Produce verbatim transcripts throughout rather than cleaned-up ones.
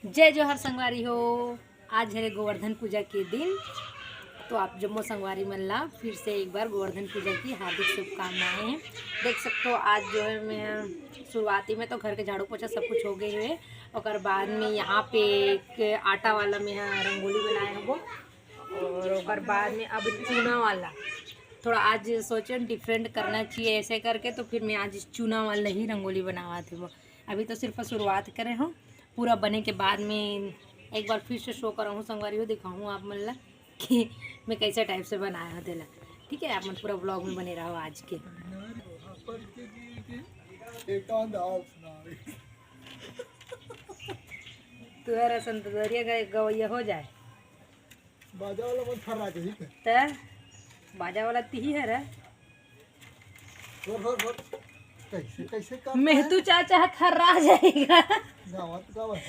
जय जोहार संगवारी हो, आज हरे गोवर्धन पूजा के दिन। तो आप जम्मो संगवारी मन ला फिर से एक बार गोवर्धन पूजा की हार्दिक शुभकामनाएं हैं। देख सकते हो, आज जो है मैं शुरुआती में तो घर के झाड़ू पोछा सब कुछ हो गए हुए, ओकर बाद में यहाँ पे एक आटा वाला में यहाँ रंगोली बनाए हबो, और ओकर बाद में अब चूना वाला। थोड़ा आज सोचे डिफरेंट करना चाहिए ऐसे करके, तो फिर मैं आज चूना वाला ही रंगोली बनावत हबो। अभी तो सिर्फ शुरुआत करे हो, पूरा बने के बाद में एक बार फिर से शो करहूँ संगवारी हो, दिखाऊँ आप मन ला कि मैं कैसे टाइप से बनाया हूँ तेला। ठीक है, आप मन पूरा व्लॉग में बने रहो आज के। तुहर असन तो दरिया गए गवैया हो जाए। बाजा वाला मन थर्रा जाही के। त बाजा वाला तिही हर। Roar, roar, roar. कैसे, कैसे करता मैं है? तू चाचा थर्रा जाएगा। गावत, गावत।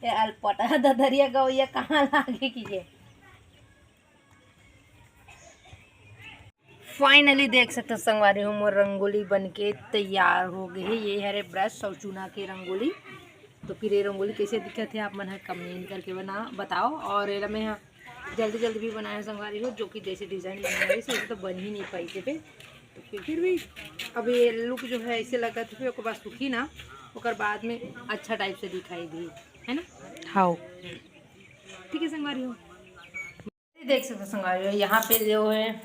ये अलपटा ददरिया गवैया कहाँ लागे कि ये? फाइनली देख सकते हो संगवारी हो, मोर रंगोली बन के तैयार हो गए है। ये हरे ब्रश और चूना के रंगोली। तो फिर ये रंगोली कैसे दिखत है, आप मन ह कमेंट करके बना बताओ। और एला मैं ह जल्दी जल्दी भी बनाए हूँ संगवारी हो, जो कि जैसे डिजाइन बनाए रही वैसे तो बन ही नहीं पाई थे। तो फिर, फिर भी अब ये लुक जो है ऐसे लगत है, ओकर बाद सूखी ना, ओकर बाद में अच्छा टाइप से दिखाई दी, है ना? हाँ। ठीक है संगवारी हो, देख सकते हो संगवारी हो, यहाँ पे जो है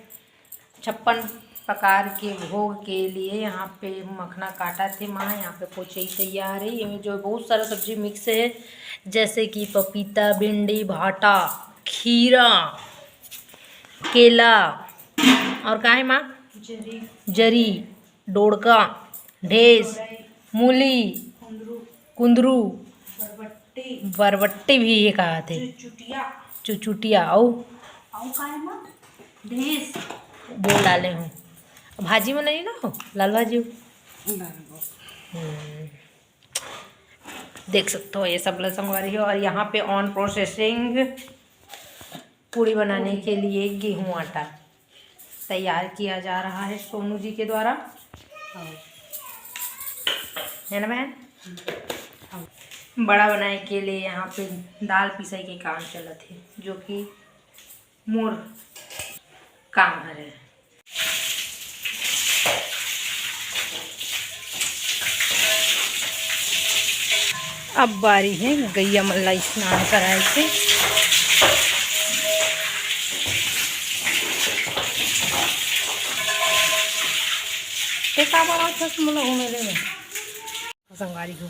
छप्पन प्रकार के भोग के लिए यहाँ पे मखना काटा थे माँ। यहाँ पे पोचई तैयार है। ये जो बहुत सारा सब्जी मिक्स है, जैसे कि पपीता, भिंडी, भाटा, खीरा, केला और का है माँ? जरी। जरी, डोड़का, ढेस, मूली, कुंदरू, बरबट्टी। बरबट्टी भी ये कहा थे। चुचुटिया। चुचुटिया, अउ? अउ का है माँ? ढेस। बोल डाले हूँ। भाजी में नहीं ना हो, लाल भाजी हो। हम्म। देख सकते हो, ये सब लहसुन वाली है। और यहाँ पे ऑन प्रोसेसिंग पूड़ी बनाने के लिए गेहूं आटा तैयार किया जा रहा है सोनू जी के द्वारा, है ना बहन? बड़ा बनाए के लिए यहाँ पे दाल पिसाई के काम चलत है, जो कि मोर काम हरे। अब बारी है गैया मन ला स्नान कराए के। ते का बनावत हस मोला घूमे ले? संगवारी हो,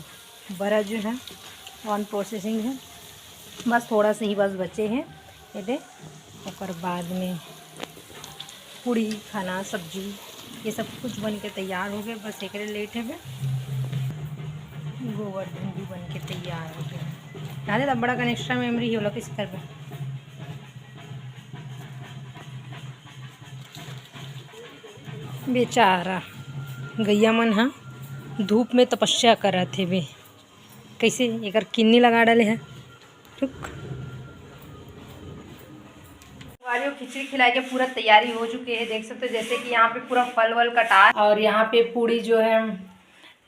बरा जो है ऑन प्रोसेसिंग है, बस थोड़ा सा ही बस बचे हैं। ये दे, ओकर बाद में पूड़ी, खाना, सब्जी, ये सब कुछ बन के तैयार हो गए। बस एक लेट है बे, गोवर्धन भी बन के तैयार हो गया। दादा, तब बड़ा कन एक्स्ट्रा मेमोरी होला, किस करबे? बेचारा गैया मन ह धूप में तपस्या करत हेबे। कैसे एकर किन्नी लगा डाले है। रुक। संगवारी हो, खिचड़ी खिलाए के पूरा तैयारी हो चुके है। देख सकते हो, जैसे कि यहाँ पे पूरा फल वल कटा और यहाँ पे पूड़ी जो है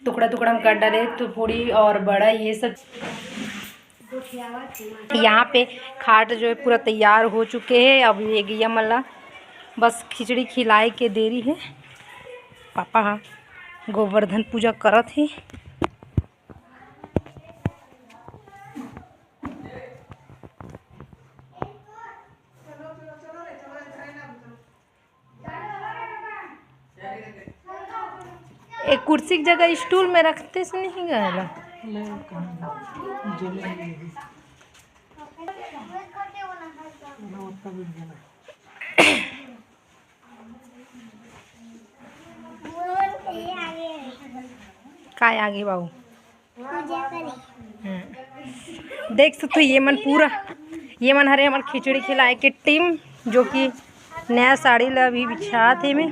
टुकड़ा टुकड़ा में काट डाले, तो पूड़ी और बड़ा ये सब। यहाँ पे खाट जो है पूरा तैयार हो चुके हैं। अब ये गैया मन ला बस खिचड़ी खिलाए के देरी है। पापा हा गोवर्धन पूजा करत है। एक कुर्सी की जगह स्टूल में रखते से नहीं गएला। काय आगे बाबू? पूजा करे। देख सकते हो, ये मन पूरा, ये मन हरे हमर खिचड़ी खिलाए के टीम, जो कि नया साड़ी ला अभी बिछात हे में।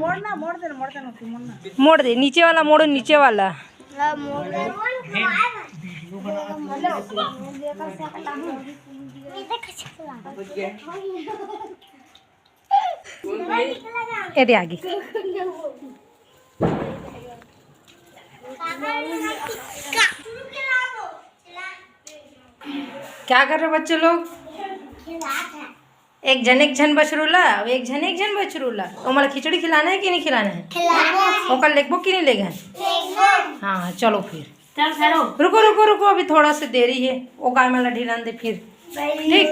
मोड़ दे, नीचे वाला मोड़ो, नीचे वाला। ए दे आगे। क्या कर रहे बच्चे लोग? खिलात है। एक झन एक झन बछरू ला, एक झन एक झन बछरू ला। ओमन ला खिचड़ी खिलाना है कि नहीं खिलाना है? खिलाना है। ओकर लेगबो कि नहीं लेगन? लेगबो। हाँ, चलो फिर। चल, करो। रुको, रुको, रुको, अभी थोड़ा से देरी है। वो गाय मन ला ढिलान दे फिर। ठीक।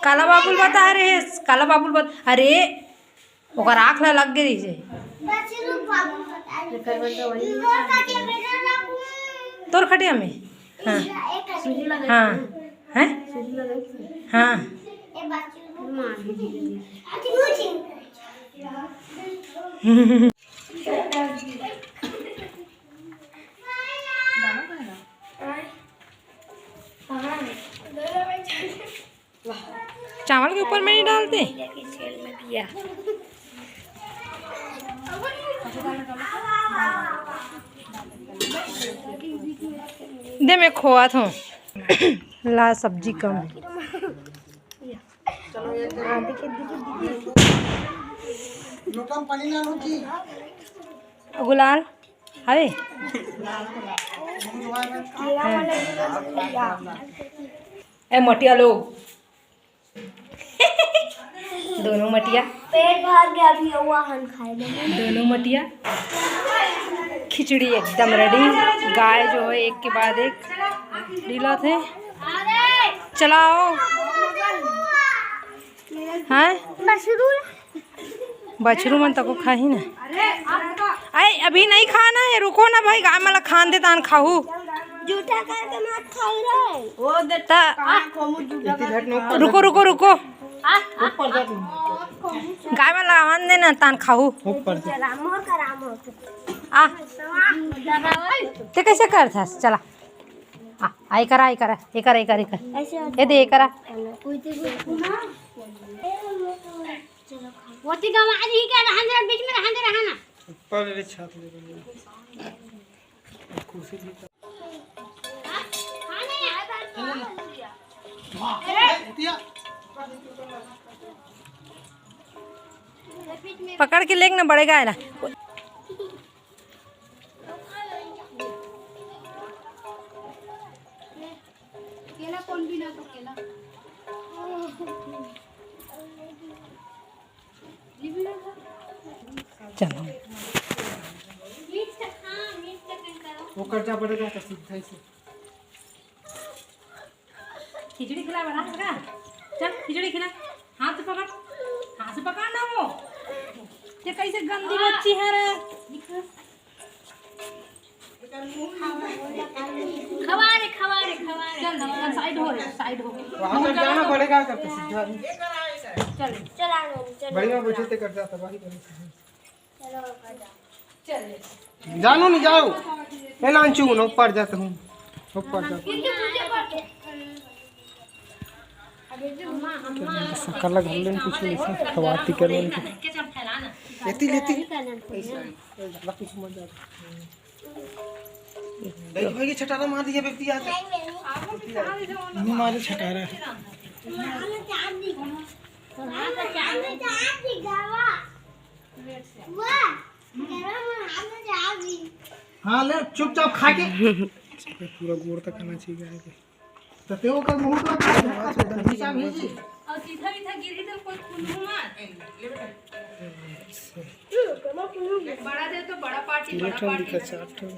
काला बाबुल बता रहे हैं, काला बाबुल बत-, अरे, ओकर आँख ला लग गई रहिसे। बस रुक बाबू, बता दे। तोर खटिया में? हाँ। हाँ। हैं? हाँ। चावल के ऊपर में नहीं डालते। दे, मैं खोआ था। ला, सब्जी कम है। गुलाल, हवे? हाँ। ए, मटिया लोग। दोनों मटिया। पेट भर गया अभी, वो हन खाए लेंगे। दोनों मटिया। खिचड़ी एकदम ready। गाय जो है, एक के बाद एक ढीला थे। चलाओ। हाँ? बछरू। बछरू मन तको खाही ना। अरे, अभी नहीं खाना है, रुको ना भाई, गाय मन ला खान दे, तान खाहू। जूठा करके मत खाई रे। ओ दे, ता-, कहाँ खोमू जूठा करके? रुको, रुको, रुको। ऊपर जा तुम। गाय मन ला आन दे ना, तान खाहू। ऊपर जा। चला, मोर करा, मोर। आ। ते कैसे करथस? चला। आ, आ, एकर आ, एकर आ, एकर, एकर, एकर। ऐसे होता ए दे, एकर आ। है। कोई तो वो ना। ओती गंवा रही क्या? रहन दे, बीच में रहन दे, रहना। ऊपर ले छात ले बनिया। कुर्सी भी। पकड़ के लेग ना, बड़े गाय ला। केला कौन बिना तो केला। चलो। वो कर्जा पड़ेगा तो सीधा ही से। खिचड़ी खिला बना का? चल खिचड़ी खिला। हाथ से पकड़, हाथ से पकड़ ना वो। ये कैसे गंदी बच्ची है रे? खवा रे, खवा रे, खवा रे। चल, चल, side हो रे, side हो। वहाँ पर जाना पड़ेगा करके सीधा। चल। चला लो, चलो। बढ़िया बैठे थे कर जाता, वही करो सीधा। चलो, कर जा। चल। जानो नहीं जाओ। ए लांचू, ऊपर जाता हूँ। ऊपर जाता हूँ। सकल ला घल्ले कुछ नहीं से खवाती कर लेने के। लेती, लेती। ऐसा, ऐसा, कुछ मत जाता। देखो भाई, ये छटारा मार दिया व्यक्ति आज। नहीं मारे छटारा। हाँ, ले, चुपचाप खा के। पूरा गोड़ तक खाना चाहिए गाय के। तो ते ओकर मुंह तो खा के, अच्छा, तो नीचा भेजी। और सीधा मीठा गिरी तो कोई कुनहु मार। बड़ा दे तो बड़ा पार्टी, बड़ा तीन ठन पार्टी। दिखा, चार ठन।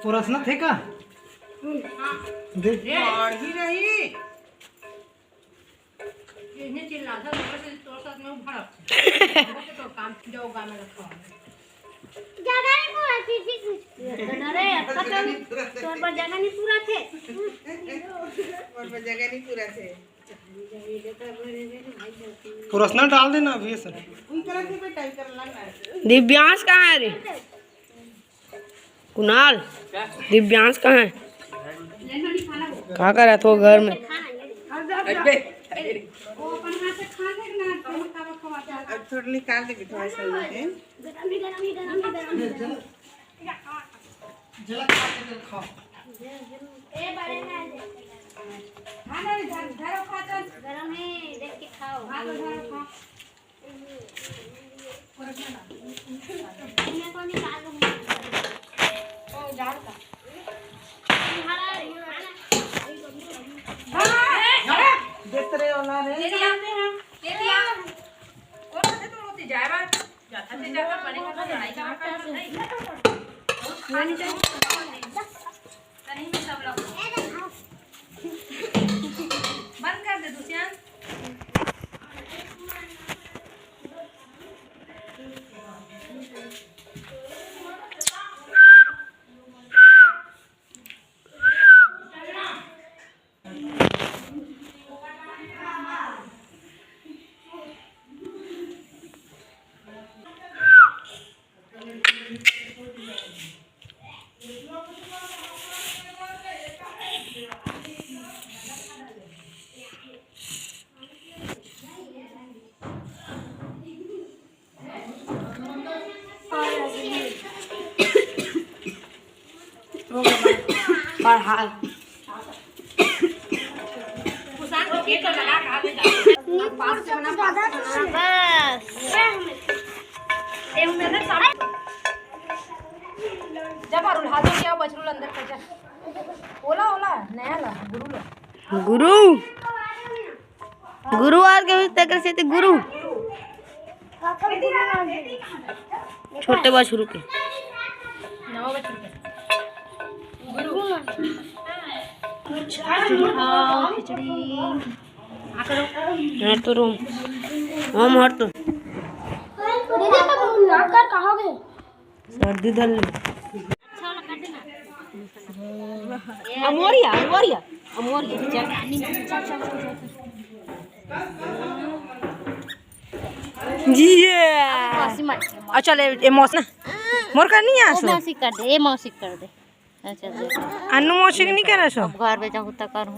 तोर असना थे का? हाँ। दे। बढ़ी रही। इतने चिल्लाता है, तोर से, तोर साथ में भड़क। तो काम, जाओ गाना रखो। जगह नहीं पूरा थी, जी। अरे, अच्छा, तोर पर जगह नहीं पूरा थे। तोर पर जगह नहीं पूरा थे। पर्सनल डाल देना अभी सर। दिव्यांश कहाँ है रे? कुणाल, दिव्यांश कहाँ है? का कर रहा था घर में? अब थोड़ा निकाल दे बिठवा सामने। जला खा के जल खाओ। ए, बड़े ना। हाँ, ना, धर, धरो खा तो। गरम है, देख के खाओ। हाँ, तो धरो खा। इन्हें को निकाल दूंगी। ओ, जाओ। बंद कर दे दुष्यंत। जब अरुण हाथ में क्या बछरू अंदर कर जा। ओला, ओला, नया ला, गुरु ला। गुरु। गुरुवार के भी तेकर से ते गुरु। छोटे बछरू के। हाँ, तो रूम। हम हर तो। दीदी, कहाँ गए? सर्दी धर ले। अमोरिया, अमोरिया, अमोरिया, चल। जी, ये। अच्छा, ले, ए मौसी ना। मोर का नहीं आ, ए सो। मौसी कर दे, ए मौसी कर दे। अच्छा, दे। अन्नू मौसी के नहीं करे सो। अब घर में जाहूँ त करूँ।